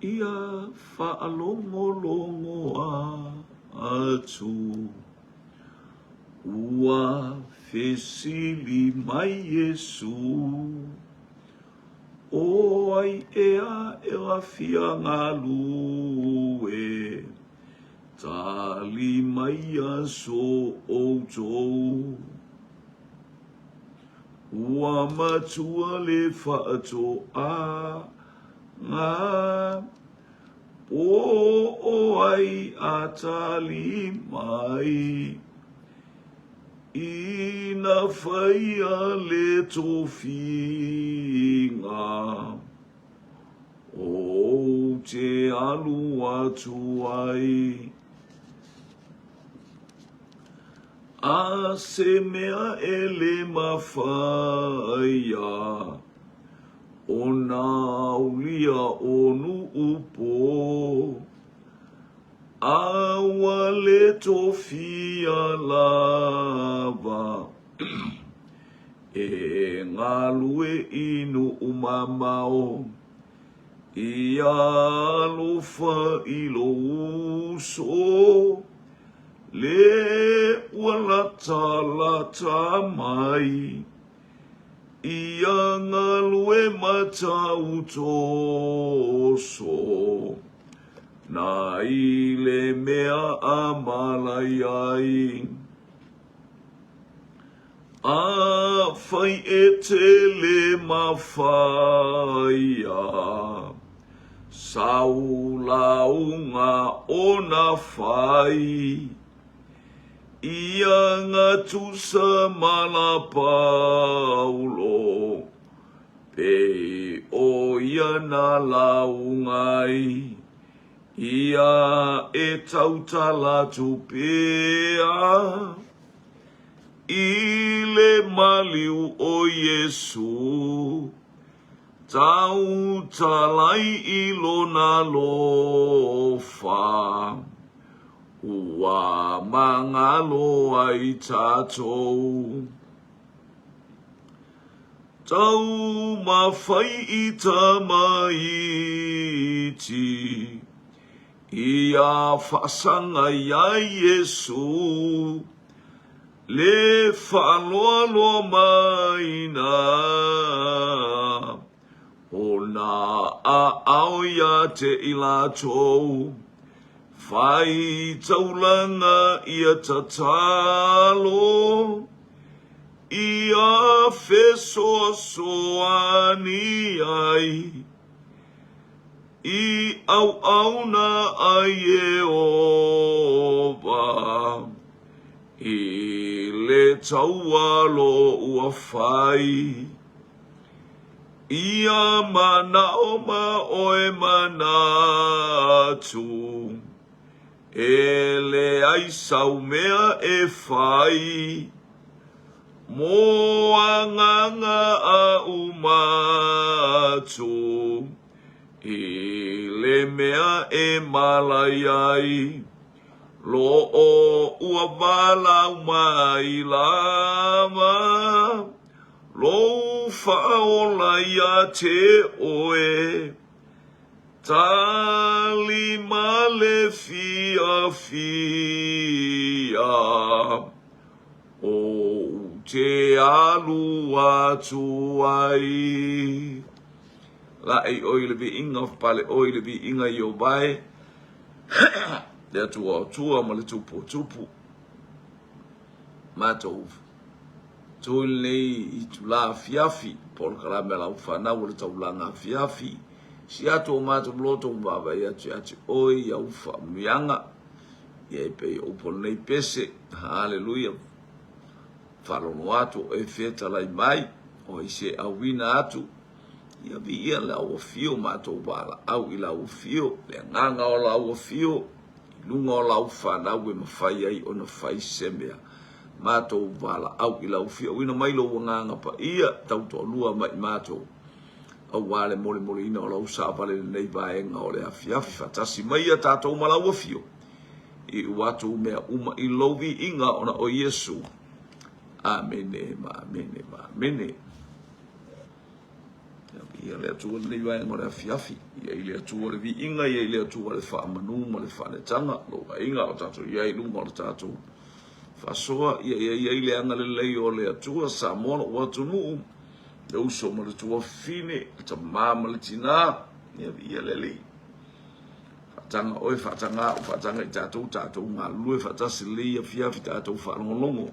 Ia faalogologo atu. Ua fesili mai Iesu, O ai ea e lafia galue? Tali maia so outou. Ua matua le faatoaga, po o ai a tali mai, ina faia le tofiga. Ou te alu atu ai. A se mea e le mafaia ona aulia o Nuupo, a ua le tofia lava e galue i nuu mamao, Ia alofa i lou uso, le ua latalata mai. Ia galue ma tautoso, na i le mea a malai ai. Afai e te le mafaia sau lauga ona fai, ia gatusa ma la Paulo, pei o ia na lauga ai, ia e tautala atu pea. I le maliu o Iesu, tautalai i lona alofa, ua magalo ai tatou. Taumafai i tamaiti, Ia faasaga iā Iesu le faaloaloa maina o nā aao iā te i latou, whai taulanga ia tatalo, ia fesoasoani ai. I auauna ai Ieova i le taua ua fai. Ia manao ma oe manatu, e leai sau mea e fai. Mo agaga aʻu matu i le mea e malai ai, Loo ua walau mai lava lou faaola ia te oe, Tali ma le fiafia. Ou te alu atu ai. Laʻi ʻoe i le viiga, pale ʻoe i le viiga i o wae, le Atua o Atua ma le Tupu o Tupu. Matou tu i lenei itula afiafi, polokalame a lau fanau o le taulaga afiafi, si atu o matou loto ma vaavaai atu ia te oe i au faamanuiaga. Ia e pei o upu o lenei pese. Haleluia. Faalogo atu o e fetalai mai, o ai se auina atu. Ia viia le au afio, matou valaau i lau afio, le agaga o lau afio, i luga o lau fanau e mafai ai ona fai se mea. Matou valaau i lau afio, auina mai lou agaga paia, tautoalua ma i matou, aua le molemoleina o lau savale i lenei vaega o le afiafi. Faatasi mai ia tatou ma lau afio, iu atu mea uma i lou viiga ona o Iesu. Amene ma amene ma amene. Ia, viia le Atua i lenei vaega o le afiafi. Ia i le Atua le viiga, ia i le Atua le faamanu ma le faanetaga. Lou aiga o tatou i ai i luga o le tatou faasoa. Ia ia i ai le agalelei o le Atua, Samoa lou atunuu, le uso ma le tuafafine, le tama ma le tina. Ia viia le Alii. Faataga oe, faataga au, faataga i tatou, tatou galulue faatasi lelei afiafi, tatou faalogologo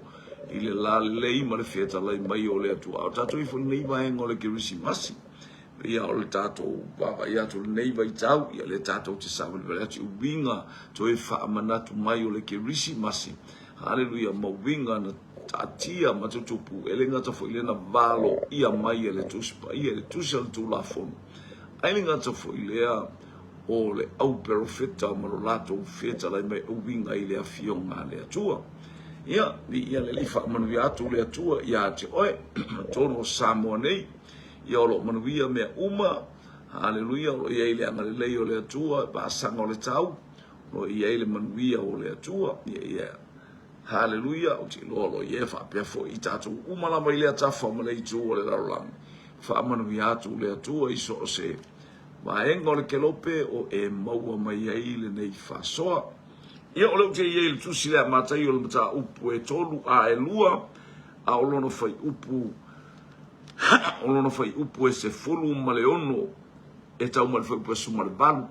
i le lalelei ma le fetalai mai o le Atua. A o tatou ifo i lenei vaega o le Kerisimasi, ia o le tatou vaavaai atu i lenei vaitau, ia lea tatou te savalivali atu i uiga toe faamanatu mai o le Kerisimasi. Haleluia, ma uiga na taatia ma tutupu, e le gata foi lea na valoia mai e le Tusi Paia, le Tusi a le Tulafono. Ae le gata foi lea o le au perofeta ma lo latou fetalai mai e uiga i le afioga a le Atua. Ia, viia le Alii, faamanuia atu le Atua ia te oe, totonu o Samoa nei. Ia o lo o manuia mea uma, haleluia, o lo o i ai le agalelei o le Atua, vaasaga o le tau, o lo o i ai le manuia o le Atua. Ia, ia, haleluia, ou te iloa o lo o i ai faapea foi i tatou uma lava i lea tafa ma le itu o le lalolagi. Faamanuia atu le Atua i so o se vaega o le kelope o e maua mai ai lenei faasoa. Ia, o lea ou te i ai i le tusi lea a Mataio o le mataupu e 3 a e 2, a o lona fuaiupu, o lona fuaiupu e 16 e tau mai le fuaiupu e 18.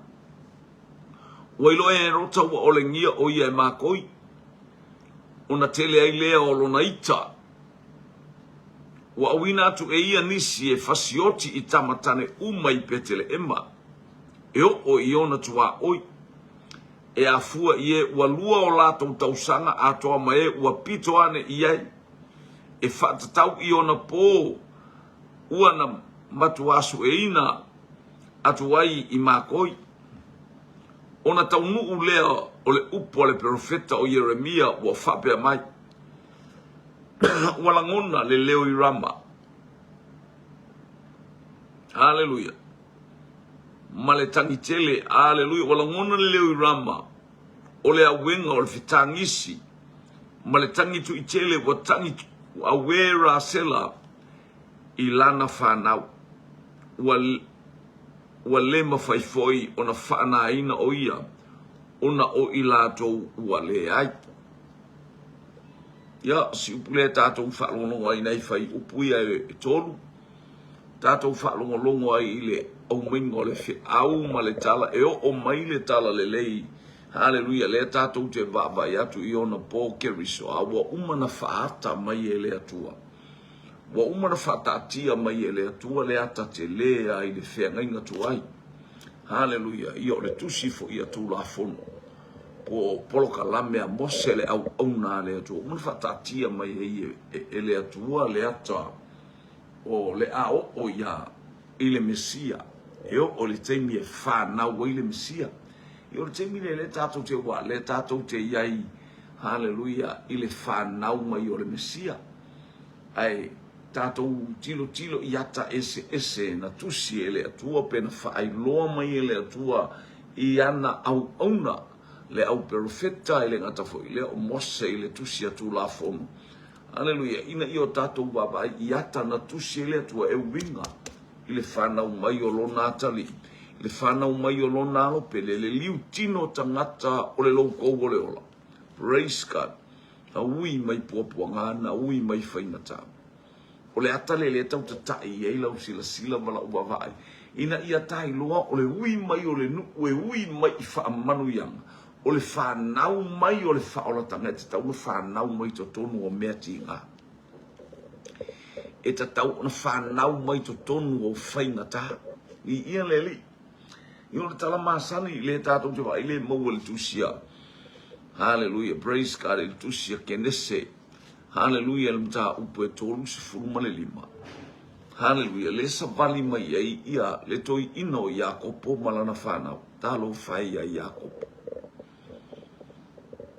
Ua iloa e Herota ua olegia o ia e makoi, ona tele ai lea o lona ita. Ua auina atu e ia nisi e fasioti i tama tane uma i Peteleema, e oo i ona tuaoi, e afua i e ua lua o latou tausaga atoa ma e ua pito ane i ai, e faatatau i ona po ua na matuā sueina atu ai i makoi. Ona taunuu lea o le upu a le perofeta o Ieremia ua faapea mai, Ua lagona le leo i Rama. Aleluia. Ma le tagi tele. Aleluia. Ua lagona le leo i Rama o le auega o le fetagisi ma le tagi tuitele ua tagi auē Rasela i lana fanau. Ua, ua le mafai foi ona faanāina o ia ona o i latou ua leai. Ia, si upu lea tatou faalogologo ai nai fuaiupu ia e tolu, tatou faalogologo ai i le aumaiga o le feau ma le tala, e oo mai le tala lelei, haleluia, lea tatou te vaavaai atu i ona po Keriso, a ua uma na faaata mai e le Atua. Ua uma na faataatia mai e le Atua le ata tele a i le feagaiga tuai. Haleluia, ia o le tusi foi a Tulafono. Po o polokalame a Mose le auauna a le Atua, ua uma ona faataatia mai ai e le Atua le ata o le a oo ia i le Mesia, e oo i le taimi e fanau ai le Mesia. Ia o le taimi lea lea tatou te ua lea tatou te i ai, haleluia, i le fanau mai o le Mesia. Ae tatou tilotilo i ata eseese na tusi e le Atua pe na faailoa mai e le Atua i ana auauna, le au perofeta, e le gata foi i lea o Mose i le tusi a Tulafono. Aleluia! Ina ia o tatou vaavaai i ata na tusi e le Atua e uiga i le fanau mai o Lona atalii, i le fanau mai o Lona alo pele, le liu tino tagata o le loukou o le ola. Praise God! Na ui mai puapuaga, na ui mai faigata. O le ata lea lea tau tatai i ai lau silasila ma lau vaavaai, ina ia tailoa o le ui mai o le nuu e ui mai i faamanuiaga, o le fanau mai o le faaolataga e tatau ona fanau mai totonu o mea tiga. E tatau ona fanau mai totonu o faigata. Viia le Alii. Ia o le tala masani lea tatou te vaai lea e maua i le tusi a Hallelujah, praise God, i le tusi a Kenese. Haleluia i le mataupu e 35. Haleluia, lea savali mai ai ia le toeaina o Iakopo ma lana fanau. Talofa e ia Iakopo.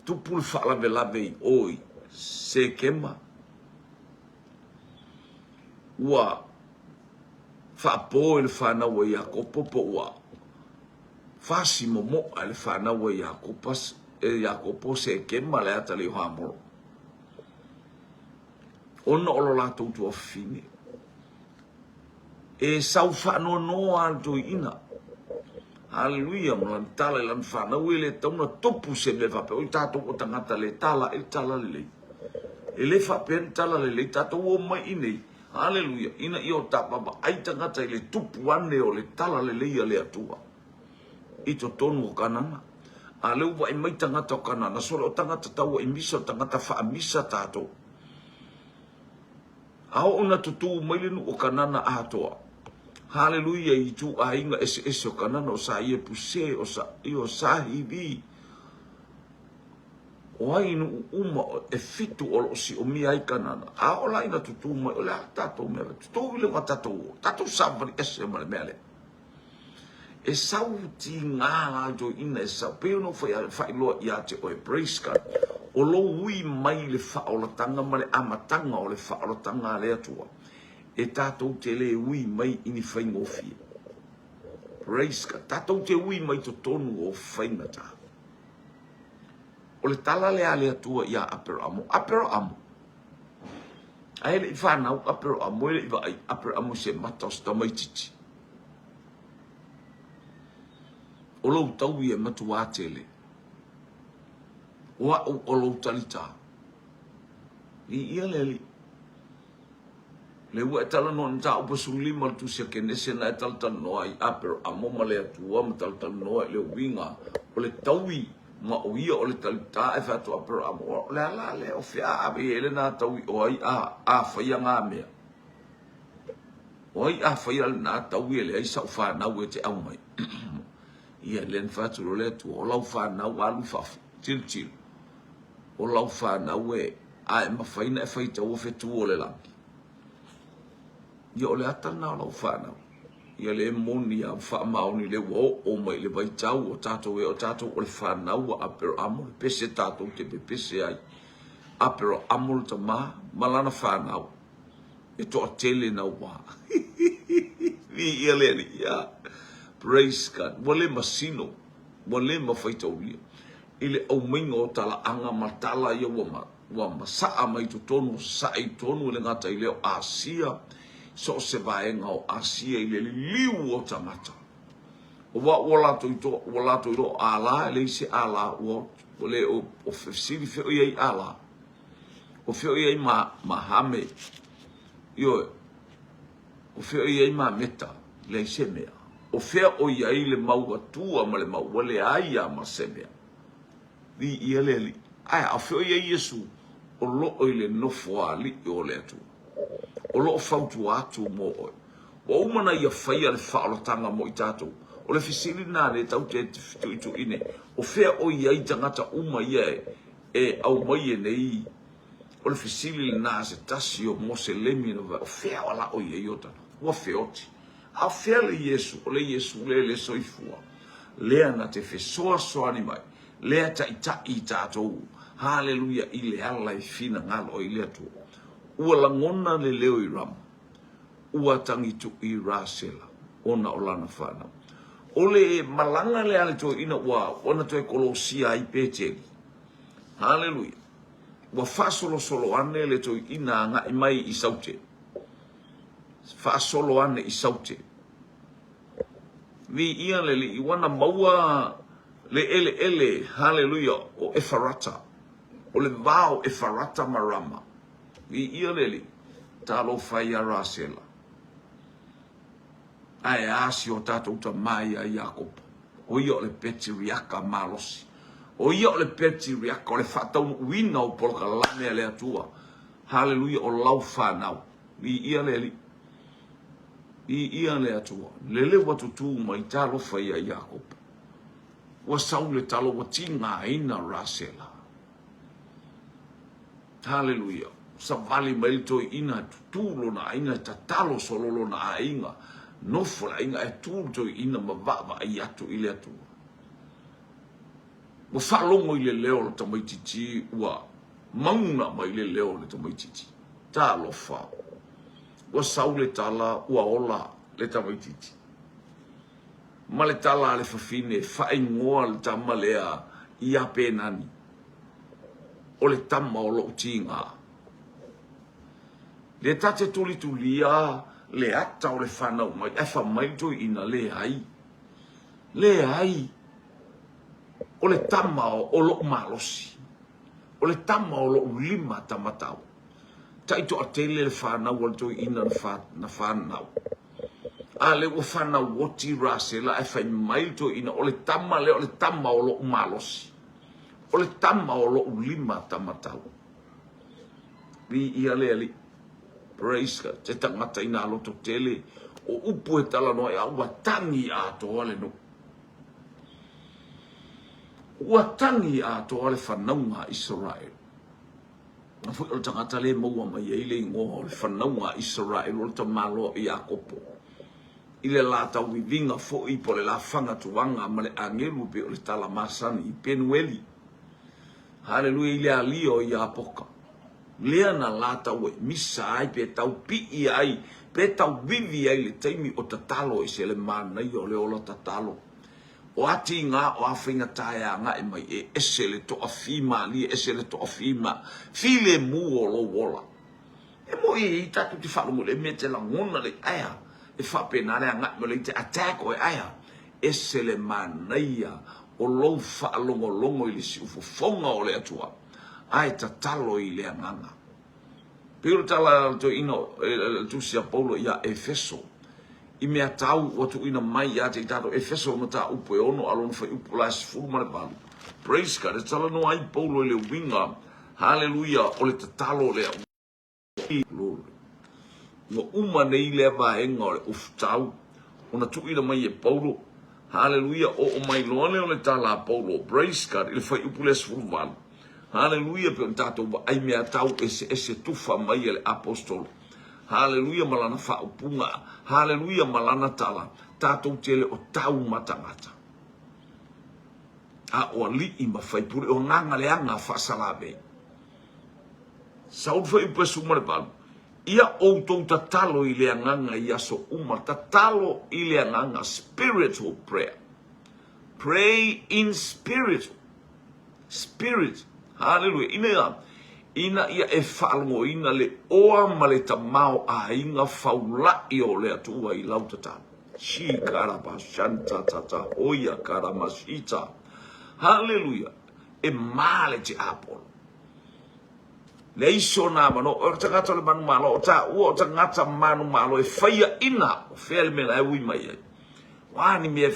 Tupu le faalavelave i o i Sekema. Ua faapo i le fanau a Iakopo po ua fasi momoa e le fanau a Iakopo, e Iakopo Sekema le atalii o Hamoro. Ona o lo latou tuafafine. E sau faanoanoa lava le toeaina. Haleluia, ma lana tala i lana fanau e le tatau ona tupu se mea faapea. Oi tatou o tagata le tala ai le tala lelei. E le faapea ni tala lelei, tatou o mai i nei. Haleluia, ina ia o ta vaavaai tagata i le tupu ane o le tala lelei a le Atua i totonu o Kanana. A lea ua vaai mai tagata o Kanana, sole o tagata taua i misa, o tagata faamisa tatou. A oo ina tutū mai le nuu o Kanana atoa. Haleluia i ituaiga eseese o Kanana, o sa Iepuse, o sa, o sa Hivi, o ai nuu uma e fitu o lo o siomia ai Kanana. A oo la ina tutū mai, o le a le tatou mea? Tutū i luga tatou, tatou savali ese ma le mea lea. E sau tiga la le toeaina e sau, pei ona ou faailoa ia te oe, praise God, o lou ui mai i le faaolataga ma le amataga o le faaolataga a le Atua, e tatou te le ui mai i ni faigofie. Praise God, tatou te ui mai totonu o faigata. O le tala lea a le Atua ia Aperamo, Aperamo, a e le i fanau Aperamo, e le i vaai Aperamo i se mata o se tamaititi. O lou taui e matuā tele. O a'u o lou talitā. Viia le Alii. Le ua e talanoa na tāupa 15 o le tusi a Kenese na e talatalanoa ai Aperamo ma le Atua ma talatalanoa i le uiga o le taui ma o ia o le talitā e fai atu Aperamo o le a la lea o fea a ave i ai lenā taui o ai a a faia ngā mea. O ai a faia lenā taui e leai sa'u fanau e te aumai. Ia, lea na fai atu loa le Atua, o lau fanau alu i fafo, tilotilo, o lau fanau e, a e mafai ona e faitaua fetu o le lagi. Ia, o le ata lenā o lau fanau. Ia, le moni a faamaoni lea ua oo mai i le vaitau o tatou e o tatou o le fanau a Aperamo, le pese tatou te pepese ai. Aperamo le tama ma lana fanau. E toatele naua. Viia le Alii. Yeah. Praise God. Ua le masino, ua le mafaitaulia i le aumaiga o talaaga ma tala ia ua, ma, ua masaa mai totonu, sasae i totonu e le gata i lea o Asia, so o se vaega o Asia i le liliu o tagata. Ua ua latou ito, ua latou iloa o Allah, e leai se Allah, ua, ua le o, o fesili fea o i ai Allah. O fea o i ai ma, ma Hame? Ioe. O fea o i ai Mameta? Leai se mea. O fea o i ai le mau Atua ma le mau ua leai lava ma se mea. Viia le Alii. Ae a o fea o i ai Iesu? O lo o i le nofo alii o le Atua. O lo o fautua atu mo oe. Ua uma ona ia faia le faaolataga mo i tatou. O le fesili lena lea tatou te tuitui nei, o fea o i ai tagata uma ia e e aumai e nei, o le fesili lenā a se tasi o Moselemi na fai, o fea o la o i ai o ta, ua feoti. A o fea le Iesu, o le Iesu lea le soifua, lea na te fesoasoani mai, lea taitai i tatou, haleluia, i le ala e finagalo ai le Atua. Ua lagona le leo i Rama, ua tagituʻi Rasela ona o lana fanau. O le malaga lea a le toeaina ua ona toe kolosia ai Peteli. Haleluia. Ua faasolosolo ane le toeaina agai mai i Saute. Faasolo ane i Saute. Viia le Alii, ua na maua le eleele, haleluia, o Efarata. O le va o Efarata ma Rama. Viia le Alii, talofa ia Rasela. Ae a si o tatou tama ia Iakopo? O ia o le petiriaka malosi. O ia o le petiriaka, o le faataunuuina o polokalame a le Atua. Haleluia, o lau fanau. Viia le Alii. Viia le Atua. Lele ua tutū mai, talofa ia Iakopo. Ua sau le talo, ua tigaina Rasela. Haleluia. Savali mai le toeaina, tutū lona aiga, tatalo solo lona aiga, nofo le aiga ae tu le toeaina ma vaavaai atu i le Atua. Ua faalogo i le leo o le tamaitiiti, ua mauna mai le leo o le tamaitiiti. Talofa. Ua sau le tala, ua ola le tamaitiiti. Ma le tala a le fafine, faaigoa le tama lea ia Penani. O le tama o lou tiga. Lea ta te tulitulia le ata o le fanau mai, ae fai mai le toeaina, Leai, leai, o le tama o lou malosi, o le tama o lou limatamatau. Taitoatele le fanau a le toeaina na fanau. A lea ua fanau oti Rasela ae fai mai le toeaina, o le tama lea o le tama o lou malosi, o le tama o lou limatamatau. Viia le Alii. Praise God. Se tagata ina loto tele o upu e talanoa ai, a ua tagi atoa le nuu. Ua tagi atoa le fanauga a Isaraelu. Na foi o le tagata le maua mai ai le igoa o le fanauga a Isaraelu o le tamaloa o Iakopo. I le la tauviviga foi po o le la fagatuaga ma le agelu pei o le tala masani i Penueli. Haleluia i le alia o Iapoka. Lea na la tau ai misa ai pe tau pii ai pe tau vivi ai le taimi o tatalo ese le manaia o le ola tatalo. O a tiga o a faigata e agai mai e ese le toafimalie ese le toafima filemu o lou ola. E moi e i tatou te faalogo i le mea e te lagona le aea e faapena le agai mai o le te attack oe aea ese le manaia o lou faalogologo i le siufofoga o le Atua ae tatalo i le agaga. Pei o le tala a le toeaina le tusi a Paulo ia Efeso i mea tau ua tuuina mai ia te i tatou Efeso mataupu e ono a lona fuaiupu la e 18. Praise God. E talanoa ai Paulo i le uiga, haleluia, o le tatalo lea. Glory. Ua uma nei lea vaega o le ufutau ona tuuina mai e Paulo. Haleluia, oo mai loa lea o le tala a Paulo, praise God, i le fuaiupu lea 18. Haleluia, pei ona tatou vaai mea tau eseese tufa mai e le apostolo. Haleluia ma lana faaupuga, haleluia ma lana tala, tatou te le o tau ma tagata. A o alii ma faipule, o agaga leaga faasalavei. Saulu fuaiupu e 18, Ia outou tatalo i le agaga i aso uma, tatalo i le agaga, spiritual prayer. Pray in spirit. Spirit. Haleluia. Ina ia, ina ia e faalogoina le oa ma le tamaoaiga faula'i o le Atua i lau tatalo. Shi karaba shanta tata hoia karamashita. Haleluia. E mā le tiapolo. Leai sona avanoa. O le tagata o le manumalo, o taua o tagata manumalo e faiaina o fea le mea la e ui mai ai. O a ni mea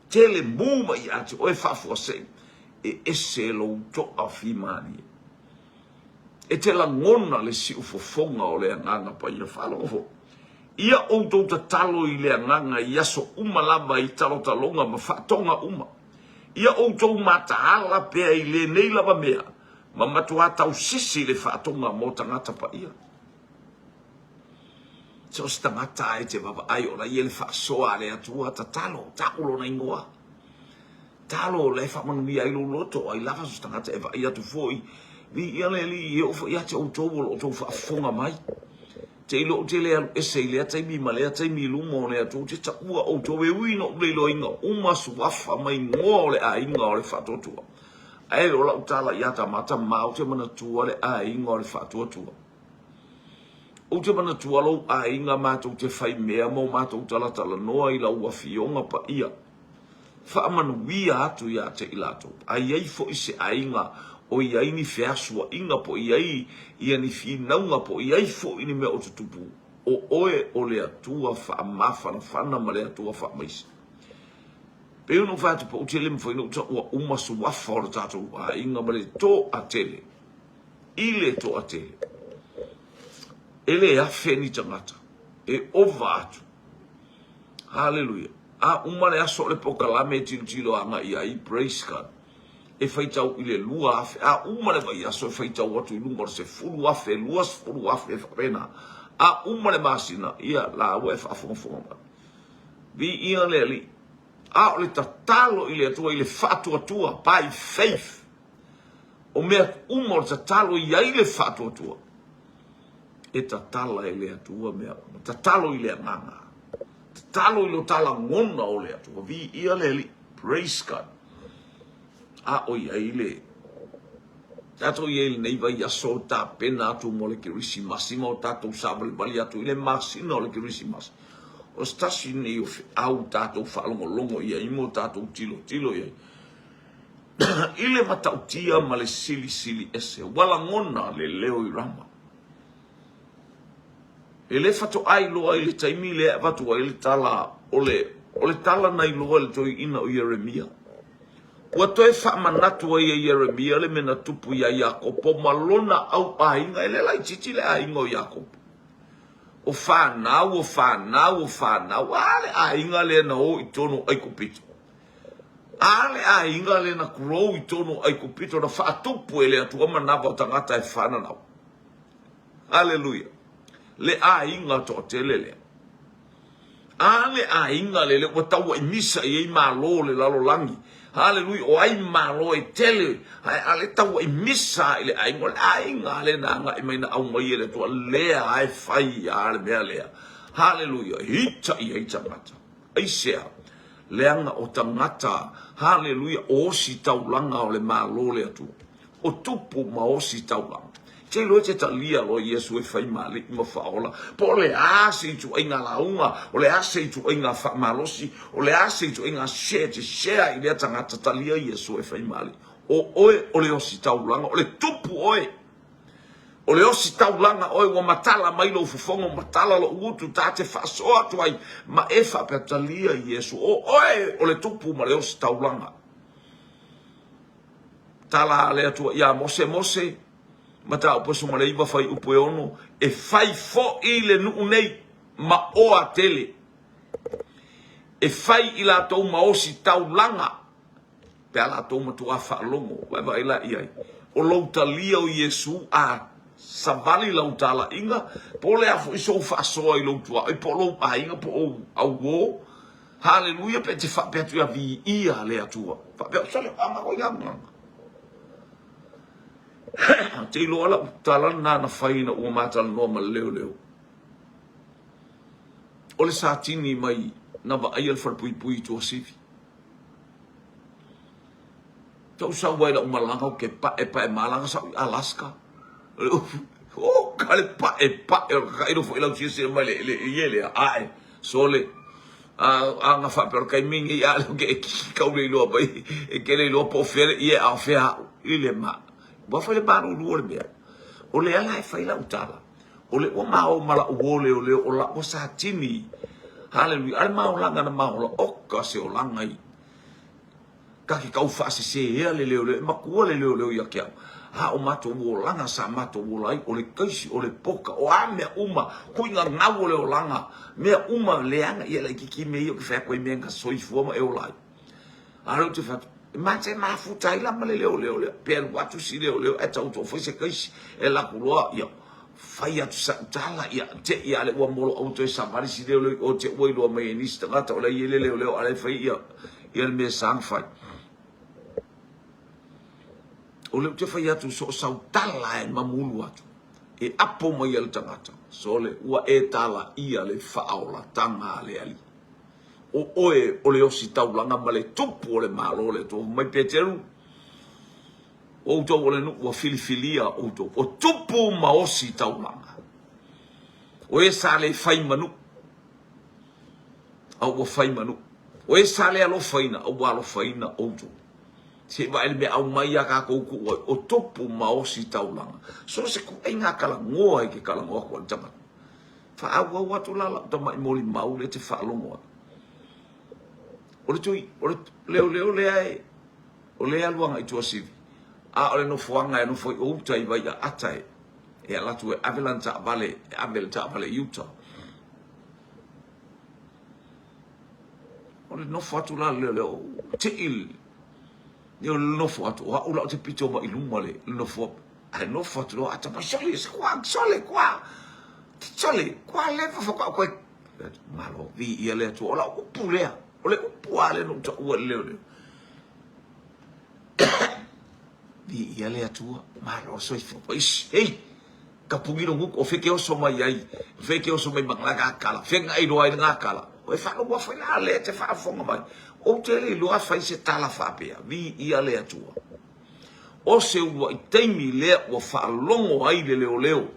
tele mū mai ia te oe faafuasei, e ese lou toafimalie. E te lagona le siufofoga o le Agaga Paia. Faalogo foi. Ia outou tatalo i le Agaga i aso uma lava i talotaloga ma faatoga uma. Ia outou mataala pea i lenei lava mea, ma matuā tausisi i le faatoga mo tagata paia. So o se tagata e te vavaai o la ia le faasoa a le Atua, tatalo, tau lona ingoa. Talo o la e faamanuia ai lou loto, ai lava so se tagata e vaai atu foi. Viia le Alii e oo foi ia te outou o lo outou faafofoga mai. Te iloa ou te le alu ese i lea taimi ma lea taimi i luma o le Atua, ou te taua outou e ui ina ou le iloaina uma suafa ma igoa o le aiga o le faatuatua. Ae o lau tala ia Tamata ma ou te manatua le aiga o le faatuatua. Ou te manatua lou aiga matou te fai mea ma o matou talatalanoa i lau afioga paia. Faamanuia atu ia te i latou. A i ai foi se aiga o i ai ni feasuaʻiga po o i ai ia ni finauga po o i ai foi ni mea o tutupu, o oe o le Atua faamafanafana ma le Atua faamaise. Pei ona ou fai atu, pau tele mafai ona ou taua uma suafa o le tatou aiga ma le toatele. I le toatele. E le afe ni tagata. E ova atu. Haleluia. A uma le aso o le polokalame e tilotilo agai ai, praise God, e faitau i le 2,000. A uma le vaiaso e faitau atu i luga o le 10,000, 20,000 e faapena. A uma le masina, ia laua e faafogafoga mai. Viia le Alii. A o le tatalo i le Atua i le faatuatua, by faith. O mea uma o le tatalo i ai le faatuatua. E tatala e le Atua mea uma. Tatalo i le agaga. Tatalo i lo ta lagona o le Atua. Viia le Alii. Praise God. A o i ai le. Tatou i ai i lenei vaiaso e tapena atu mo le Kerisimasi ma o tatou savalivali atu i le masina o le Kerisimasi. O se tasi lenei o feau tatou faalogologo i ai ma o tatou tilotilo i ai i le matautia ma le silisili ese. Ua lagona le leo i Rama. E le faatoa iloa i le taimi lea e avatu ai le tala o le, o le tala na iloa e le toeaina o Ieremia. Ua toe faamanatu ai e Ieremia le mea na tupu iā Iakopo ma lona au aiga. E le laitiiti le aiga o Iakopo. O fanau, o fanau, o fanau. A le aiga lea na o i totonu o Aikupito. A le aiga lea na grow i totonu o Aikupito na faatupu e le Atua manava o tagata e fananau. Aleluia. Le aiga toatele lea. A le aiga lele ua tauai misa i ai malo o le lalolagi. Aleluia. O ai malo e tele. Ae a le tauai misa i le aiga. O le aiga lea na agai mai na aumai e le Atua. Lea e fai a le mea lea. Aleluia. Ita i ai tagata. Aisea? Leaga o tagata, haleluia, o ositaulaga o le Malo o le Atua. O tupu ma ositaulaga. Te iloa e te talia loa Iesu e fai ma Alii ma Faaola, po o le a se ituaiga lauga, o le a se ituaiga faamalosi, o le a se ituaiga share, te share i lea tagata, talia Iesu e fai ma Alii. O oe o le ositaulaga, o le tupu oe. O le ositaulaga oe ua matala mai lou fofoga, ua matala lou utu, ta te faasoa atu ai ma e faapea, Talia Iesu, o oe o le tupu ma le ositaulaga. Tala a le Atua ia Mose, Mose, Mataupu 19 fuaiupu e 6, e fai foi le nuu nei ma oa tele, e fai i latou ma ositaulaga. Pe a latou matuā faalogo, vaevae la i ai, o lou talia o Iesu a savali lau talaiga, po o le a foi sou faasoa i lou tuaoi, po o lou aiga, po o ou auō, Haleluia, pe te faapea atu ia viia le Atua. Faapea, sole, a ma ia nganga. Te iloa lau tala lena na fai ina ua matalanoa ma le leoleo. O le satini mai na vaaia le falepuipui i Tuasivi. Tou sau ai lau malaga ou ke pae pae malaga sau i Alaska. Oh, ka le pae pae o le kakaʻilo foi lau silasila mai le le ie lea ae sole a a nga faapea o le taimi nei a le ke e kiki kau le iloa mai e ke le iloa po o fea le ie a o fea au i le ma ua fai le malulu o le mea o le ala e fai lau tala o le ua mao ma lau uo leoleo o lau satini haleluia a le maolaga na maola oka se olaga i Ka ke kau faasesē ea le leoleo, e matua le leoleo ia te au. A o matou olaga sa matou ola ai, o le kaisi, o le poka, o a mea uma, kuiga gau o le olaga, mea uma leaga ia laititi mea ia ou te fai atu ai mea na soifua ma e ola ai. A lea ou te fai atu, e mate e mafuta ai la ma le leoleo lea, pe alu atu si leoleo ae tau fai se kaisi, e alu atu loa, ia, fai atu sa'u tala, ia, te'i a le ua molo'au toe savali si leoleo i o te ua iloa mai e nisi tagata o la e i ai le leoleo a la e fai ia, ia le mea sa na fai. O le ou te fai atu so o sau tala e mamulu atu, e apo mai e le tagata, sole, ua e tala ia le faaolataga a le Alii. O oe o le ositaulaga ma le tupu o le Malo o le Atua. Fai mai Peteru, O outou o le nuu ua filifilia outou, o tupu ma ositaulaga. O e sa le fai ma nuu, a ua fai ma nuu. O e sa le alofaina, a ua alofaina outou. Se i vaai le mea aumai ia tatou tuu ai, o tupu ma ositaulaga. So se kuaiga kalagoa i ke kalagoa atu a le tagata. Faaauau atu la lau tamai molimau lea e te faalogo ai. O le tui, o le leoleo lea e, o lea e alu agai i Tuasivi, a o le nofoaga e nofo ai o uta i Vaiaata e, e ala atu e ave lana taavale, e ave le taavale i uta. O le nofo atu la le leoleo, tei le, o le nofo atu, o au la ou te pito mai i luma le nofo, ae nofo atu loa, ata mai, sole, kua, sole, kua, sole, kua leva faatoa koe, malo, viia le Atua, o lau upu lea, o le upu lava lea na ou taua i le leoleo. Viia le Atua, malo le soifua. Eish, hei, ka puni lo nguku, o fe ke oso mai ai, fe ke oso mai ma ngā kala, fe ngā iloa ai ngā kala. O e whaalogo whai la le te whaafonga mai. O te le iloa whai se tala whaapea, viia le Atua. O se uluai taimi lea ua faalogo ai le leoleo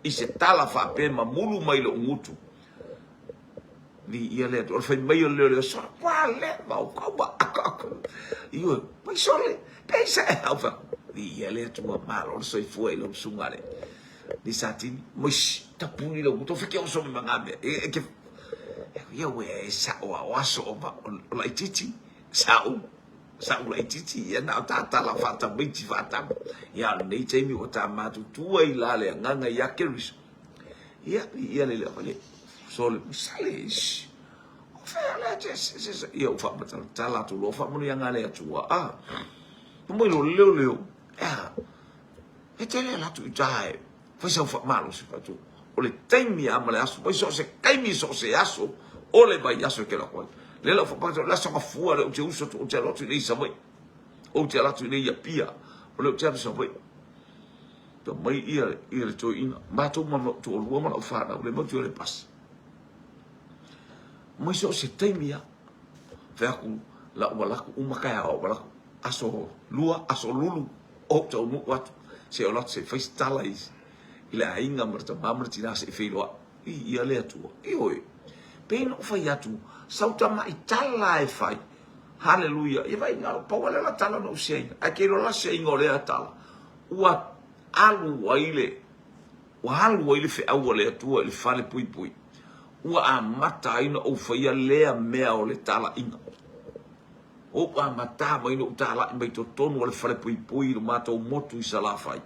i se tala faapea mamulu mai lou gutu. Viia le Atua. O le fai mai o le leoleo, sole, ua leva o kaua, aka, aka. Ioe, mai sole, peisa e au fai. Viia le Atua, malo le soifua i lau susuga le Lisatini. Moisi, tapuni lou gutu, o feke oso me manga mea. E, e ke, ia ue, e sa o a oaso o, o laititi, sa u. Sa ou laitiiti ia na o tatala faatamaiti faatama. Ia o lenei taimi ua ta matutua ai la le agaga ia Keriso. Ia, ia le lea le sole sale isi. O fea le te se se se ia u faamatalatala atu loa faamanuiaga a le Atua. Ah. Mo i lo leo leo. Ah. E tele ala atu i uta e fai sau faamalosi fatu. O le taimi a ma le aso, mai so o se taimi so o se aso, o le vaiaso e kela koe. Le lau whapakata, le aso ngafua le o te uso tu, o te alo atu i nei Savaii. O te alo atu i nei Apia, o le o te alo Savaii. Ta mai ia, ia le toeaina, matou ma toalua ma lau whanau, le mau te o le pasi. Mai so o se taimi a, fai aku, la ua laku uma kai a ua laku, aso lua, aso lulu, o taunuu atu, se o latu se fai se tala i, i le aiga ma le tama ma le tina se i feiloai i ia le Atua. Ioe. Pei na ou fai atu, sau tamai tala e fai. Haleluia. Ia vai na pau ale la tala na ou siaina. Ae ke iloa la siaina o lea tala. Ua alu ai le ua alu ai le feau a le Atua i le fale puipui. Ua amata ai na ou faia lea mea o le talaiga. Ua ou amata mai na ou talai mai totonu o le fale puipui i lo matou motu i Salafai.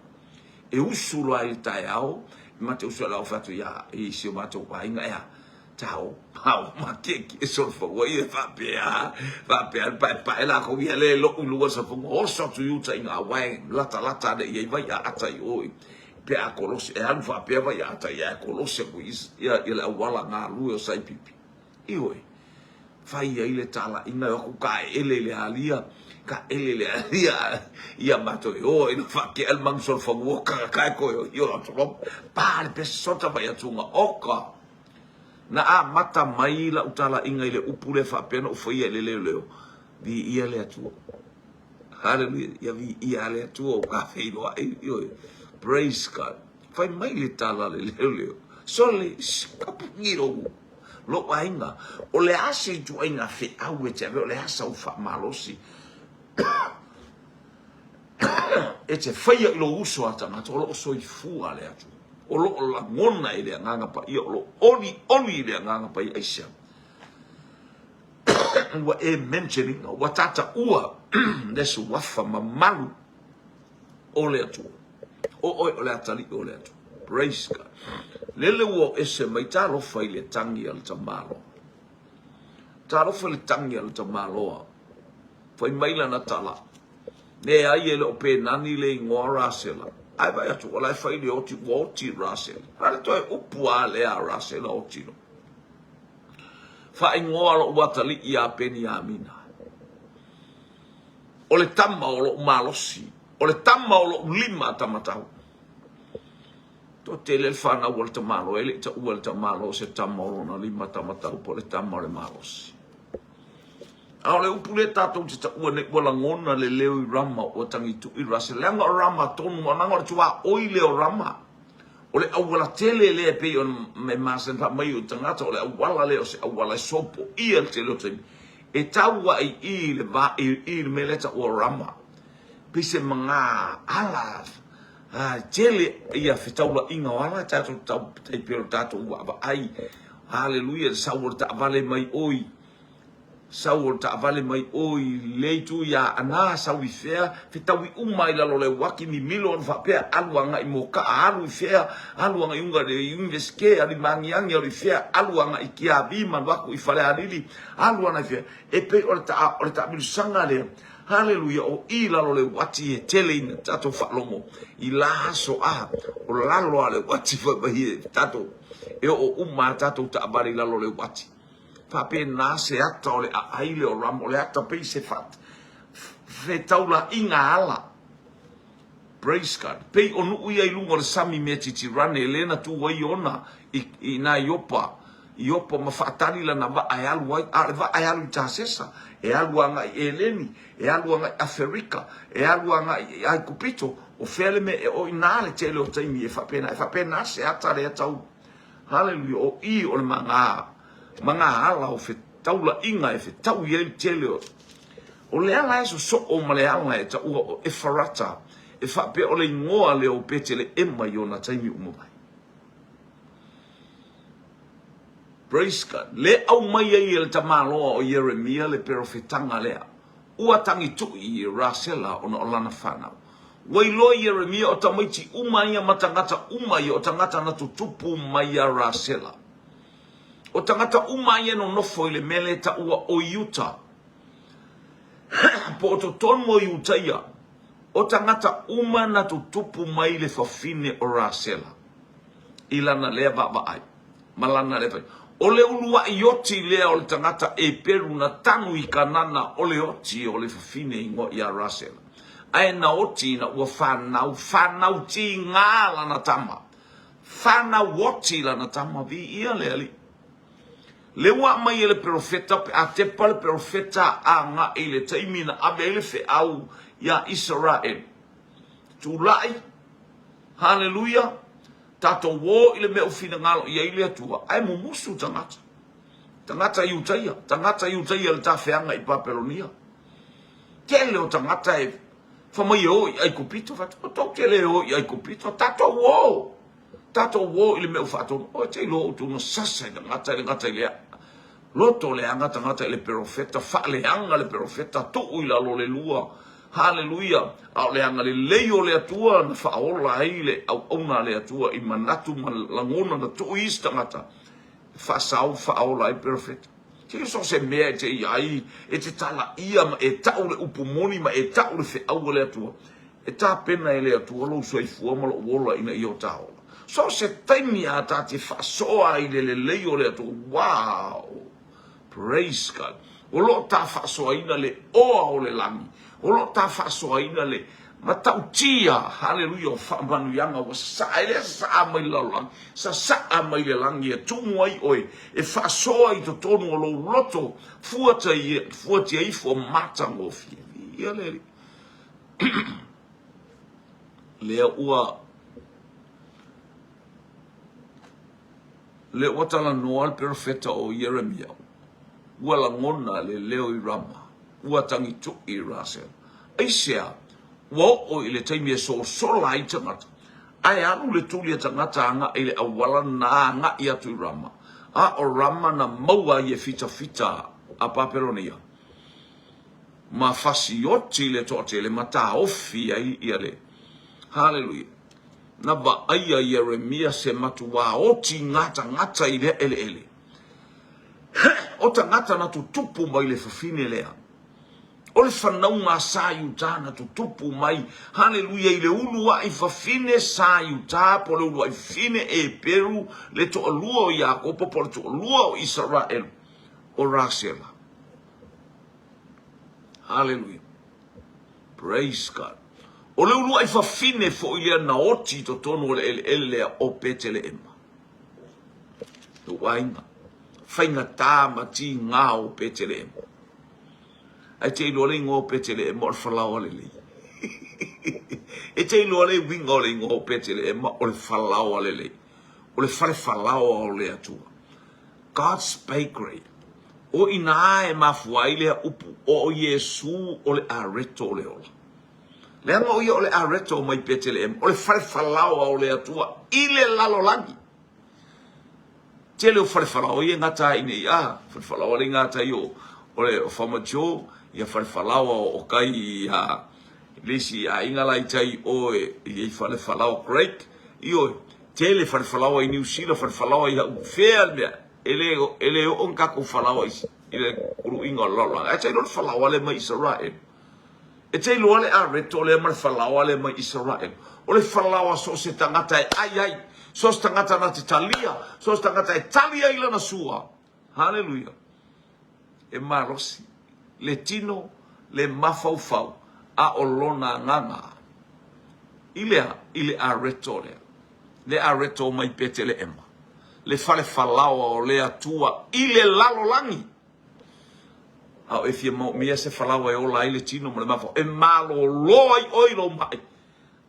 E usu loa i le taeao, e ma te usu ai lau fai atu ia i si o matou aiga, ea, tao, pao, ma keki e solofaua ia faapea, faapea le paepae lakou ia le lou i luga o le safoga, oso atu i uta i ngā wae, latalata ane i ai vai aata i o i, pe a kolosi, e alu faapea vai aata ia e kolosi aku i ia, ia le auala galue o Saipipi. Ioe, fai ai le talaiga e o atu kaeele i le alia, kaele i le alia, ia matou e o ai na faatea le manu solofanua, kaka e koe o i o atu loa, pa le pese sota mai atuga, oka! Na amata mai lau talaiga i le upu lea faapea na ou faia i le leoleo, viia le Atua. Haleluia, ia viia le Atua o ka feiloai, ioe, praise God. Fai mai le tala a le leoleo, sole, kapuni lou. Lou aiga, o le a se ituaiga feau e te ave, o le a sau faamalosi e te faia i lou uso a tagata, o lo o soifua le Atua, o lo o lagona i le Agaga Paia, o lo o olioli i le Agaga Paia. Aisea? Ua e mention ina, ua tataua le suafa mamalu o le Atua. O oe o le atalii o le Atua. Praise God. Lele ua o ese mai, talofa i le tangi a le tamaloa. Talofa i le tangi a le tamaloa. Fai mai lana tala. Leai e le o penani le igoa Rasela. Ae vaai atu, o la e fai le oti, ua oti Rasela. Na le toe upu a lea a Rasela oti loa. Faaigoa lou atalii ia Peniamina. O le tama o lou malosi, o le tama o lou lima tamatau. Toatele le fanau a le tamaloa, e le i taua e le tamaloa o se tama o lona lima tamatau po o le tama o le malosi. A o le upu lea tatou te taua nei, ua lagona le leo i Rama, ua tagitu'i Rasa, leaga o Rama tonu, leaga o le tuaoi lea o Rama. O le auala tele lea e pei ona e masani faa mai o tagata, o le auala lea o se auala e sopoia le tele o taimi. E tau ai i le va, i, i le mea lea taua o Rama. Pei se maga ala, a, tele ia fetaulaiga o ala, tatou tau, tai pei o le tatou vaavaai. Haleluia, le sau o le taavale mai oi. Sau o le taavale mai o i le itu i Aana, sau i fea, fetaui uma i lalo o le uaki, mimilo ona faapea, alu agai i Moka'a, alu i fea, alu agai i uga i le Iunivesite, alu i Magiagi, alu i fea, alu agai i Tiavi ma alu atu i Falealili, alu ana i fea. E pei o le ta, o le taamilosaga lea, haleluia, o i lalo o le uati e tele ina tatou faalogo i la aso a, o lalo lava o le uati fai mai e tatou, e oo uma a tatou taavale i lalo o le uati. Faapena se ata o le aai lea o Rama, o le ata pei se fetaulaiga ala. Praise God. Pei o nuu ia i luga o le sami Metitirane, lea na tu ai ona i, i nā Iopa. Iopa ma faatali lana vaa e alu ai, a o le vaa e alu i Tasesa, e alu agai i Eleni, e alu agai i Aferika, e alu agai i Aikupito, o fea le mea e o i ina le tele o taimi e faapena, e faapena se ata lea tau. Haleluia, o i o le maga, maga ala o fetaulaiga e fetaui ai le tele o. O le ala e sosoo ma le ala e taua o Efarata, e faapea o le igoa lea o Peteleema i ona taimi uma mai. Praise God. Le aumai ai e le tamaloa o Ieremia le perofetaga lea. Ua tagituʻi i Rasela ona o lana fanau. Ua iloa Ieremia o tamaiti uma ia ma tagata uma ia o tagata na tutupu mai ia Rasela. O tagata uma ia nonofo i le mea lea taua o Iuta. Po o totonu o Iuta ia, o tagata uma na tutupu mai le fafine o Rasela i lana lea vaavaai ma lana lea fai. O le uluai oti lea o le tagata Eperu na tanu i Kanana o le oti o le fafine igoa ia Rasela. Ae na oti ina ua fanau, fanau tiga lana tama. Fanau oti lana tama, viia le Alii. Le ua aumai e le perofeta pe a tepa le perofeta agai i le taimi na ave ai le feau iā Isaraelu. Tulai, haleluia, tatou o i le mea ua finagalo i ai le Atua, ae mumusu tagata. Tagata Iutaia, tagata Iutaia i le tafeaga i Papelonia. Tele o tagata e fai mai e o i Aikupito, fai atu, tou te le o i Aikupito, tatou o! Tatou o i le mea ua faatonu, oi te iloa outou na sasa i le gata i le gata i le loto leaga tagata i le perofeta, faaleaga le perofeta, tuu i lalo le lua. Haleluia! A o le agalelei o le Atua na faaola ai le auauna a le Atua i manatu ma lagona na tuu i isi tagata, e faasao faaola ai perofeta. Te so se mea e te i ai, e te talaia ma e tau le upu moni ma e tau le feau a le Atua. E tapena e le Atua lou soifua ma lou ola ina ia o ta ola. So o se taimi a ta te faasoa ai i le lelei o le Atua. Wow! Praise God! O lo o ta faasoaina le oa o le lagi. O lo o ta faasoaina le matautia, haleluia, o faamanuiaga ua sasaa. E le sasaa mai le lalolagi, sasaa mai le lagi e tumu ai oe, e faasoa i totonu o lou loto, fuatia ifo matagofie. Viia le Alii. Lea ua lea ua talanoa le perofeta o Ieremia, ua lagona le leo i Rama, ua tagituʻi i Rasela. Aisea? Ua oo i le taimi e sosola ai tagata, ae alu le tuli a tagata agai i le auala na agai atu i Rama, a o Rama na maua ai e fitafita a Papelonia. Ma fasioti le toatele ma taofi ai ia le. Haleluia. Na vaaia Ieremia se matuā oti gatagata i lea eleele. O tagata na tutupu mai le fafine lea. O le fanauga a Sa Iutā na tutupu mai, haleluia, i le uluai fafine Sa Iutā, po o le uluai fafine Eperu, le toalua o Iakopo, po o le toalua o Isaraelu, o Rasela. Haleluia. Praise God. O le uluai fafine foi lea na oti i totonu o le eleele lea o Peteleema. Lou aiga, faigata ma tigā o Peteleema. Ae te iloa le igoa o Peteleema o le falaoa lelei. E te iloa le uiga o le igoa o Peteleema o le falaoa lelei. O le fale falaoa o le Atua. God's bakery. O i ina e mafua ai lea upu, o Iesū o le areto o le ola. Leaga o ia o le areto mai Peteleema, o le fale falaoa o le Atua i le lalolagi. Tele o fale falaoa ia e gata ai nei, a, fale falaoa le gata ai o, o le Farmer Joe, ia fale falaoa o kai ia le isi aiga la i tai o e i ai fale falaoa Craig, ioe, Tele fale falaoa i Niu Sila, fale falaoa i hau, fea le mea, e le, e le oo ni tatou falaoa i, i le uluiga o le lalolagi. Ae tailo le falaoa lea mai Isaraelu. E te iloa le areto lea ma le falaoa lea mai Isaraelu. O le falaoa so o se tagata e ai ai, so o se tagata na te talia, so o se tagata e tali ai lana sua. Haleluia. E malosi le tino, le mafaufau, a o lona agaga i le a? I le areto lea. Le areto mai Peteleema. le fale falaoa o le Atua i le lalolagi. A o e fia maomia se falaoa e ola ai le tino ma le mafaufau, e malolo ai oe i lou mai.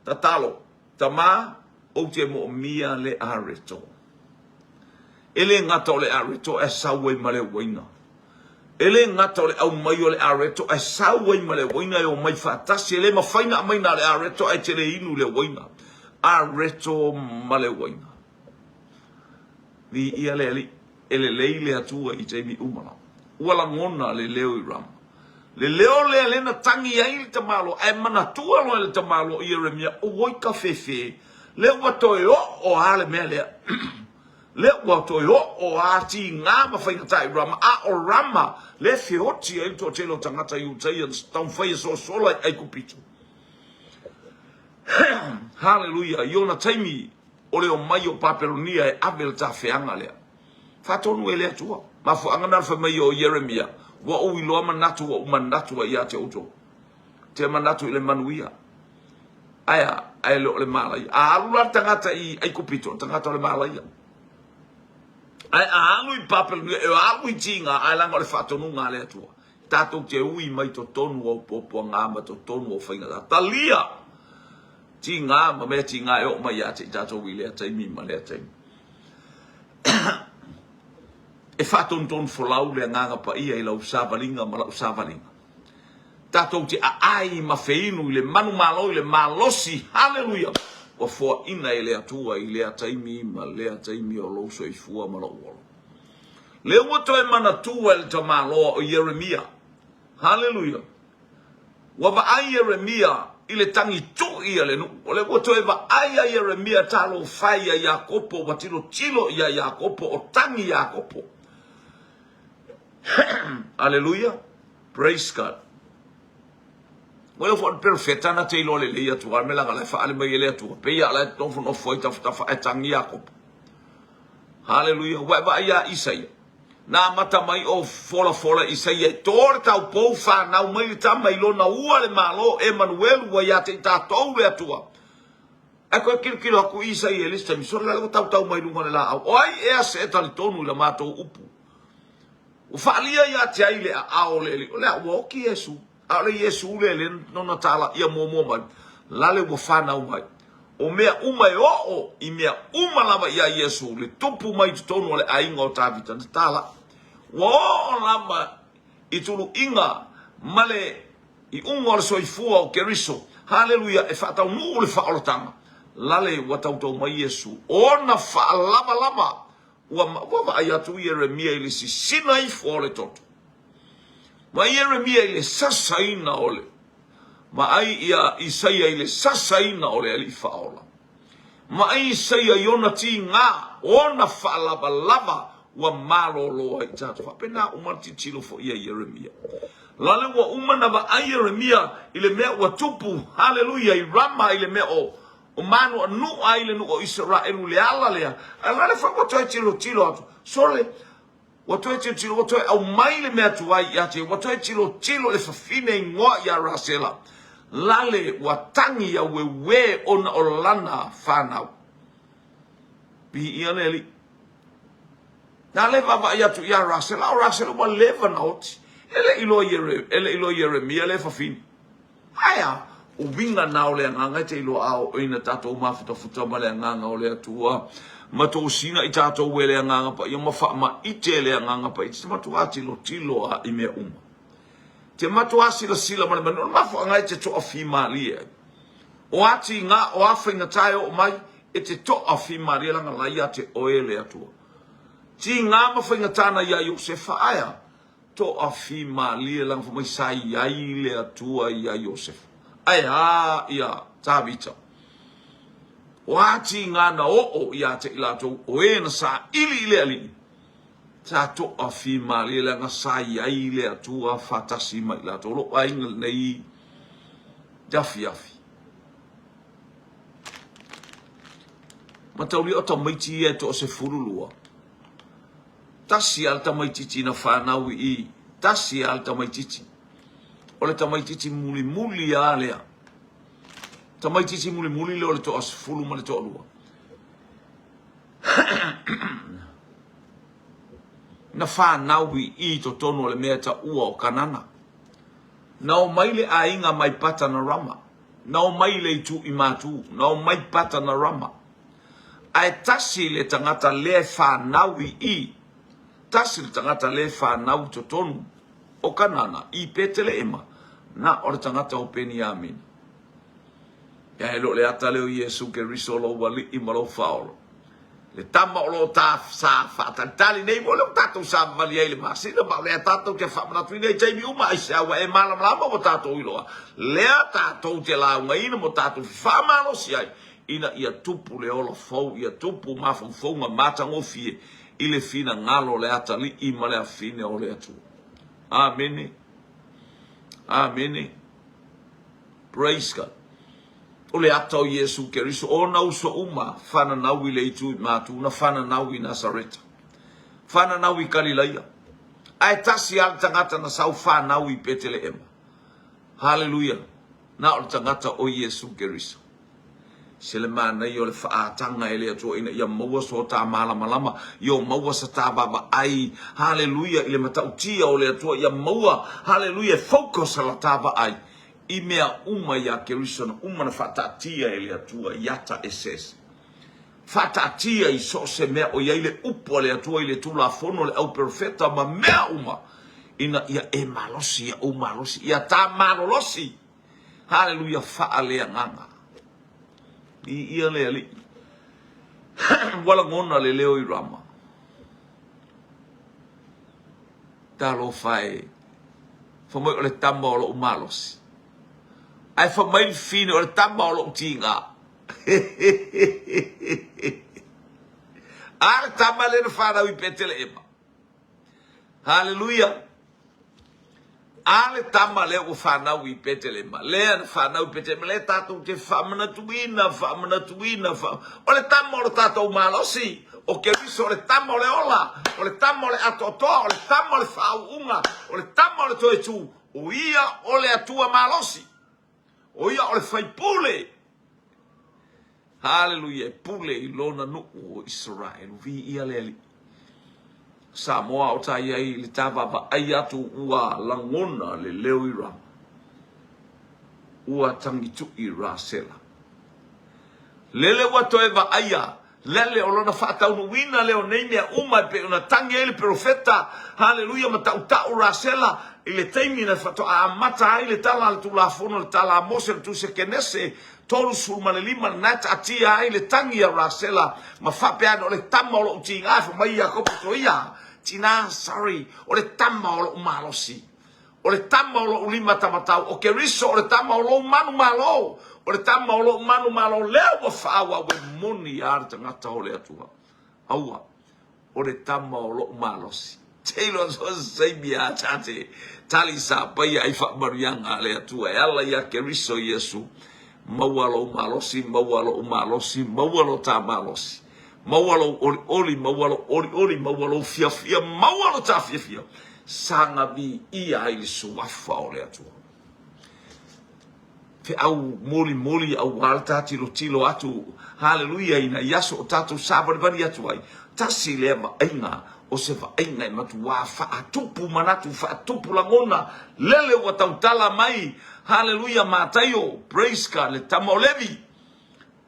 Tatalo, Tama, ou te moomia le areto. E le gata o le areto ae sau ai ma le uaina. E le gata o le aumai o le areto ae sau ai ma le uaina e omai faatasi. E le mafai ona aumai na o le areto ae te le inu i le uaina. Areto ma le uaina. Viia le Alii. E lelei le Atua i taimi uma lava. Ua lagona le leo i Rama. Le leo lea lea na tagi ai le tamaloa, ae manatua loa e le tamaloa o Ieremia, Oi ka fefe, lea ua toe oo lava le mea lea. Lea ua toe oo lava tiga ma faigata i Rama, a o Rama lea e feoti ai le toatele o tagata Iutaia na taumafai e sosola i Aikupito. Haleluia! I ona taimi o le omai o Papelonia e ave le tafeaga lea. Faatonu e le Atua. Mafuaaga na le fai mai o Ieremia, Ua ou iloa manatu ua ou manatu ai ia te outou. Te manatu i le manuia. Ae a? Ae le o le malaia. A alu la le tagata i Aikupito, o le tagata o le malaia. Ae a alu i Papelonia, e alu i tiga, ae leaga o le faatonuga a le Atua. Tatou te ui mai totonu o puapuaga ma totonu o faigata. Talia! Tiga ma mea tiga e oo mai ia te i tatou i lea taimi ma lea taimi. E faatonutonu folau le Agaga Paia i lau savaliga ma lau savaliga. Tatou te aai ma feinu i le manumalo i le malosi, haleluia, ua foaina e le Atua i lea taimi ma lea taimi o lou soifua ma lou ola. Lea ua toe manatua e le tamaloa o Ieremia, haleluia, Ua vaai Ieremia i le tagi tui a le nuu. O lea ua toe vaai a Ieremia talofa e ia Iakopo, ua tilotilo ia Iakopo, o tagi Iakopo. Aleluia. Praise God. Ua foi le perofeta na te iloa lelei atu lava le mea leaga la e faaali mai e le Atua. Pei lava o la e nofonofo ai tafatafa ae tagi Iakopo. Haleluia. Ua e vaai ia Isaia. Na amata mai o folafola Isaia e to le taupou, fanau mai le tama i lona ua le Malo, Emanuelu ua ia te i tatou le Atua. Ae koe kilokilo atu i Isaia i le isi taimi, sole la ua tautau mai luga o le laau. O ai ea se e talitonu i la matou upu? Ua faalia ia te ai le aao o le Alii, o lea ua oti Iesu. A o le Iesu lea lea nona talaia muamua mai, lale ua fanau mai. O mea uma e oo i mea uma lava ia Iesu, le tupu mai totonu o le aiga o Tavita na tala. Ua oo lava i tuluiga ma le iuga o le soifua o Keriso. Haleluia, e faataunuu le faaolataga. Lale ua tautau mai Iesu, ona faalavalava ua ua vaai atu Ieremia i le sisina ifo o le toto. Ma Ieremia i le sasaina o le Vaai ia Isaia i le sasaina o le Alii Faaola. Vaai Isaia i ona tiga, ona faalavalava ua malolo ai tatou. Faapena uma le tilotilo foi ia Ieremia. Lale ua uma na vaai Ieremia i le mea ua tupu, haleluia, i Rama i le mea o o manuanua ai le nuu o Isaraelu i le ala lea. Ae lale foi ua toe tilotilo atu, sole, Ua toe tilotilo, ua toe aumai le mea tuai ia te ia, ua toe tilotilo le fafine igoa ia Rasela, lale ua tagi aueuē ona o lana fanau. Viia le Alii. Na le vaavaai atu ia Rasela, o Rasela ua leva na oti. E le i loa e le i loa Ieremia le fafine. Ae a? O uiga na o le Agaga e te iloa a oo ina tatou mafutafuta ma le Agaga o le Atua, ma tosina i tatou e le Agaga Paia, ma faamaite e le Agaga Paia, te matuā tilotilo a i mea uma. Te matuā silasila ma le manino, o le mafuaaga e te toafimalie ai. O a tiga, o a faigata e oo mai, e te toafimalie laga la ia te oe le Atua. Tiga ma faigata na ia Iosefa, ae a? Toafimalie laga fai mai sa i ai le Atua ia Iosefa. Ae a ia Tavita? O a tiga na oo ia te i latou o e na saili i le Alii? Sa toafimalie leaga sa i ai le Atua faatasi ma i latou. Lou aiga lenei te afiafi. Mataulia o tamaiti ia e toa 12. Tasi lava le tamaitiiti na fanau i i, tasi lava le tamaitiiti. O le tamaitiiti mulimuli lava lea. Tamaitiiti mulimuli lea o le toa 12. Na fanau i i totonu o le mea e taua o Kanana. Na omai le aiga mai Patanarama. Na omai le itu i Matu. Na omai Patanarama. Ae tasi le tagata lea e fanau i i. Tasi le tagata lea e fanau i totonu o Kanana i Peteleema, na o le tagata o Peniamina. Ia e le o le ata lea o Iesu Keriso lou Alii ma lou Faaola. Le tama o lo o ta sa faatalitali nei mo lea ua tatou savavali ai i le masina ma o lea tatou te faamanatuina i taimi uma aisea ua e malamalama ua tatou iloa lea tatou te laugaina mo tatou faamalosi ai ina ia tupu le ola fou ia tupu mafaufauga matagofie i le finagalo o le atalii ma le afine o le Atua. Amene. Amene. Praise God. O le ata o Iesu Keriso, ona uso uma, fananau i le itu i Matu, na fananau i Nasareta, fananau i Kalilaia. Ae tasi a le tagata na sau fanau i Peteleema. Haleluia. Na o le tagata o Iesu Keriso. Se le manaia o le faaataga e le Atua ina ia maua so ta malamalama, ia maua sa ta vaavaai, haleluia, i le matautia o le Atua, ia maua, haleluia, e focus la ta vaai i mea uma iā Keriso na uma na faataatia e le Atua i ata eseese. Faataatia i so o se mea o i ai le upu a le Atua i le Tulafono, le au perofeta ma mea uma, ina ia e malosi, ia ou malosi, ia ta malolosi. Haleluia, faaleagaga. Viia le Alii. Ua lagona le leo i Rama. Talofa e. Fai mai o le tama o lou malosi. Ae fai mai le fine o le tama o lou tiga. A le tama lea na fanau i Peteleema. Haleluia! A le tama lea ua fanau i Petelema, lea na fanau i Petelema, lea tatou te faamanatuina, faamanatuina, fa... o le tama o le tatou malosi, o Keriso, o le tama o le ola, o le tama o le atoatoa, o le tama o le faauuga, o le tama o le toetu, o ia o le Atua malosi, o ia o le faipule. Haleluia, e pule i lona nuu o Isaraelu. Viia le Alii. Samoa o ta i ai i le ta vaavaai atu ua lagona le leo i Rama. Ua tagituʻi Rasela. Lele ua toe vaaia lele o lona faataunuuina lea o nei mea uma e pei ona tagi ai le perofeta, haleluia, ma tautau Rasela i le taimi na faatoa amata ai le tala a le Tulafono, le tala a Mose, le Tusi a Kenese 35, lena e taatia ai le tagi a Rasela ma faapea ane, o le tama o lou tiga, fai mai Iakopo Toia, tina, sorry, o le tama o lou malosi. O le tama o lou limatamatau, o Keriso, o le tama o lou manumalo, o le tama o lou manumalo, lea ua faaauau e moni a le tagata o le Atua. Aua, o le tama o lou malosi. Taylor so se taimi a tate tali sa paia ai faamanuiaga a le Atua e ala ia Keriso Iesu. Maua lou malosi, maua lou malosi, maua lo ta malosi. Maua lou olioli, maua lou olioli, maua lou fiafia, maua lo ta fiafia. Saga viia ai le suafa o le Atua. Feau molimoli aua le ta tilotilo atu, haleluia, ina i aso o tatou savalivali atu ai, tasi lea vaaiga o se vaaiga e matuā faatupu manatu, faatupu lagona, lele ua tautala mai, haleluia, Mataio, praise God, le tama o Levi,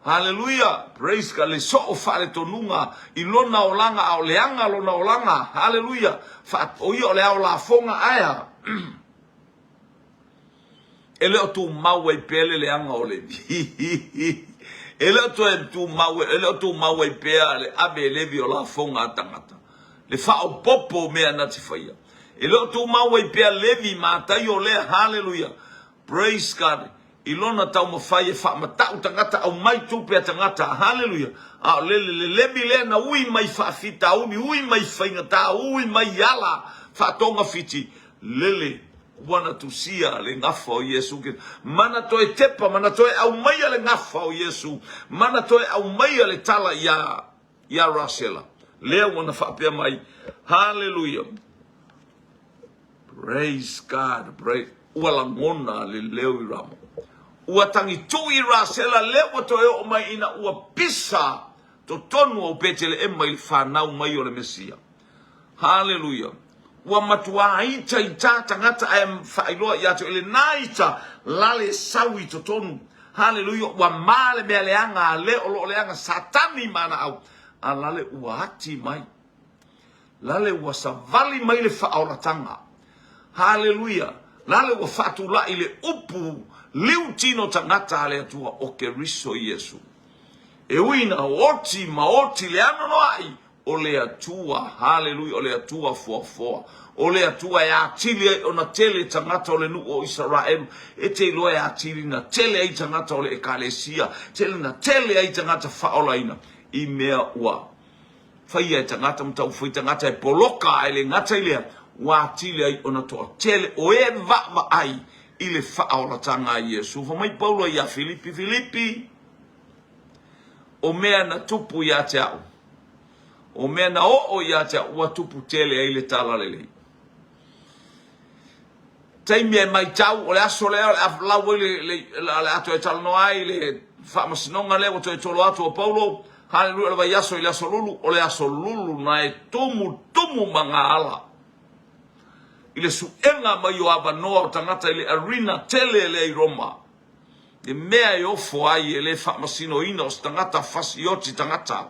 Haleluia! Praise God! Le soo faaletonuga i lona olaga a o leaga lona olaga. Haleluia! Fa, o ia o le ao lafoga ae a? E le o tumau ai pea le leaga o Levi. E le o toe tumau, e le o tumau ai pea le ave e Levi o lafoga a tagata. Le faaopoopo o mea na te faia. E le o tumau ai pea Levi Mataio lea. Haleluia! Praise God! I lona taumafai e faamatau tagata, aumai tupe a tagata, haleluia, a o le lelemi lea na ui mai faafitauli, ui mai faigata, ui mai i ala faatogafiti, lele ua na tusia le gafa o Iesu Keriso. Mana toe tepa, mana toe aumaia le gafa o Iesu, mana toe aumaia le tala iā, iā Rasela. Lea ua na faapea mai, haleluia. Praise God, praise. Ua lagona le leo i Rama. Ua tagituʻi Rasela lea ua toe oo mai ina ua pisa totonu o Peteleema i le fanau mai o le Mesia. Haleluia. Ua matuā ita itā tagata ae faailoa ia te oe lenā ita lale sau i totonu. Haleluia. Ua mā le mea leaga a le o loo leaga Satani ma ana au a lale ua ati mai. Lale ua savali mai le faaolatanga. Haleluia. Lale ua faatulai le upu liu tino tagata a le Atua o Keriso Iesu. E ui na oti ma oti le anoanoai O le Atua, haleluia, o le Atua foafoa, o le Atua e atili ai ona tele tagata o le nuu o Isaraelu, e te iloa e atili na tele ai tagata o le Ekalesia, tele na tele ai tagata faaolaina i mea ua faia e tagata ma taufai tagata e poloka ae le gata i lea, ua atili ai ona toatele o e vaavaai i le faaolataga a Iesu. Fai mai Paulo ia Filipi, Filipi, O mea na tupu ia te au, o mea na oo ia te au, ua tupu tele ai le talalelei. Taimi e maitau, o le aso lea o le a lau ai le, le, le a toe talanoa ai le faamasinoga lea ua toe tolo atu o Paulo, haleluia, o le vaiaso i le aso lulu, o le aso lulu na e tumu tumu magaala i le suega mai o avanoa o tagata i le arena tele lea i Roma. Le mea e ofo ai e le faamasinoina o se tagata fasioti tagata.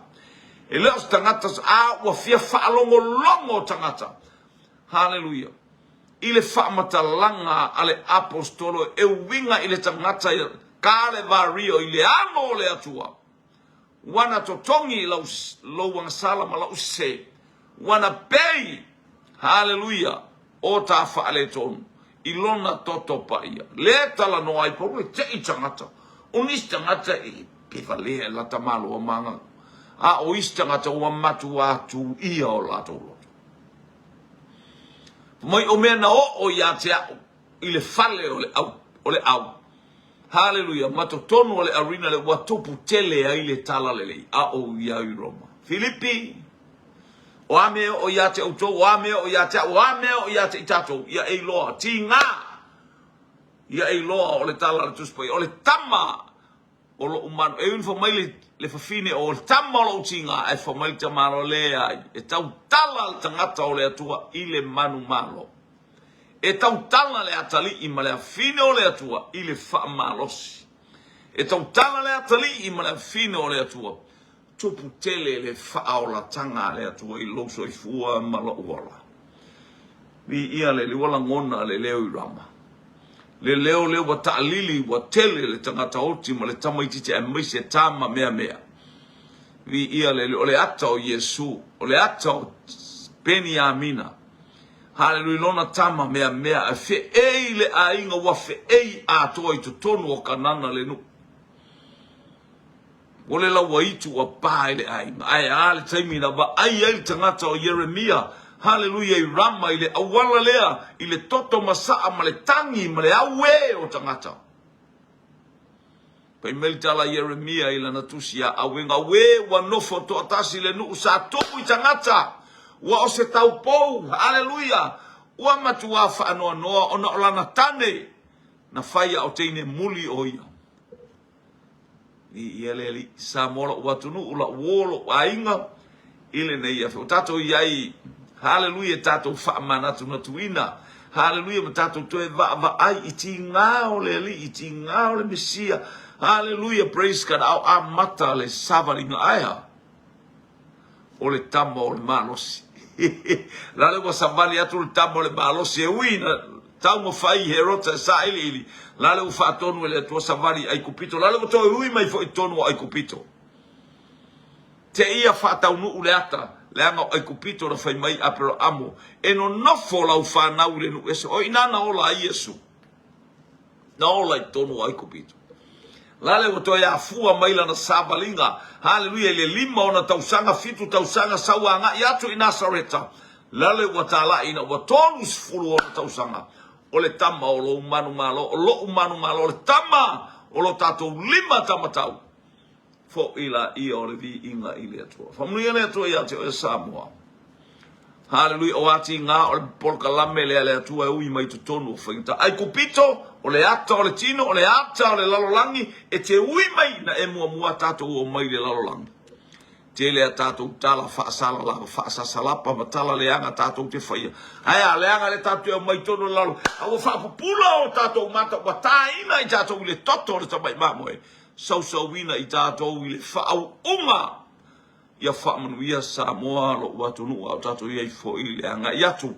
E le o se tagata a ua fia faalogologo tagata. Haleluia. I le faamatalaga a le aposetolo e uiga i le tagata Kalevario i le alo o le Atua. Ua na totogi lau, lou agasala ma lau sese. Ua na pei, haleluia, o ta faaletonu i lona toto paia. Le talanoa ai Paulo e tei tagata. O nisi tagata e pevalea e lata malo a maga. A o isi tagata ua matua tuia o latou loto. Mai o mea na oo ia te au i le fale o le au, o le au. Haleluia, ma totonu o le arena le ua tupu tele ai le talalelei a o ia i Roma. Filipi, o a mea o ia te outou, o a mea o ia te au, o a mea o ia te i tatou, ia e iloa, tiga, ia e iloa o le tala a le Tusi Paia, o le tama o lou manu. E ui fai mai le, le fafine o le tama o lou tiga, ae fai mai le tamaloa, leai, e tautala le tagata o le Atua i le manumalo. E tautala le atalii ma le afine o le Atua i le faamalosi. E tautala le atalii ma le afine o le Atua. Tupu tele le faaolataga a le Atua i lou soifua ma lou ola. Viia le Alii, ua lagona le leo i Rama. Le leo lea ua taalili, ua tele le tagata oti ma le tamaitiiti aemaise tama meamea. Viia le Alii, o le ata o Iesu, o le ata o Peniamina. Haleluia lona tama meamea ae feei le aiga ua feei atoa i totonu o Kanana le nuu. Ua le laua itu ua pa i le aiga. Ae a le taimi na vaai ai le tagata o Ieremia, haleluia, i Rama i le auala lea, i le toto masaa ma le tagi ma le auē o tagata. Fai mai le tala a Ieremia i lana tusi ia Auega, Auē, ua nofo toatasi le nuu sa tumu i tagata, ua o se taupou, haleluia, ua matuā faanoanoa ona o lana tane na fai a o teine muli o ia. Viia le Alii. Samoa lou atunuu, lau uo, lou aiga i lenei afi. O tatou i ai, haleluia, tatou faamanatunatuina, haleluia, ma tatou toe vaavaai i tiga o le Alii, i tiga o le Mesia, haleluia, praise God, a o amata le savaliga aea o le tama o le malosi. Lale ua savali atu le tama o le malosi e ui na taumafai Herota e sailiili, lale ua faatonu e le Atua savali i Aikupito, lale ua toe ui mai foi i totonu o Aikupito. Te ia faataunuu le ata, leaga o Aikupito na fai mai Aperahamo, e nonofo lau fanau i le nuu ese. O i ina na ola ai Iesu. Na ola i totonu o Aikupito. Lale ua toe afua mai lana savaliga, haleluia, i le lima ona tausaga, fitu tausaga, sau agai atu i Nasareta. Lale ua talai ina ua 30 ona tausaga, o le tama o lou manumalo, o lou manumalo, o le tama o lo tatou lima tamatau. Foi laia o le viiga i le Atua. Faamanuia le Atua ia te oe Samoa. Haleluia, o atiga o le polokalame lea a le Atua e ui mai totonu o faigata. Aikupito, o le ata o le tino, o le ata o le lalolagi, e te ui mai na e muamua tatou o mai le lalolagi. Tele a tatou tala faasalala, faasasalapa ma tala leaga tatou te faia. Ae a leaga le tatou te omai i totonu o le lalo, a ua faapupula o tatou mata, ua taina i tatou i le toto o le tamai mamoe, sausauina i tatou i le faauuga. Ia faamanuia Samoa, lou atunuu, a o tatou i ai foi i le agai atu.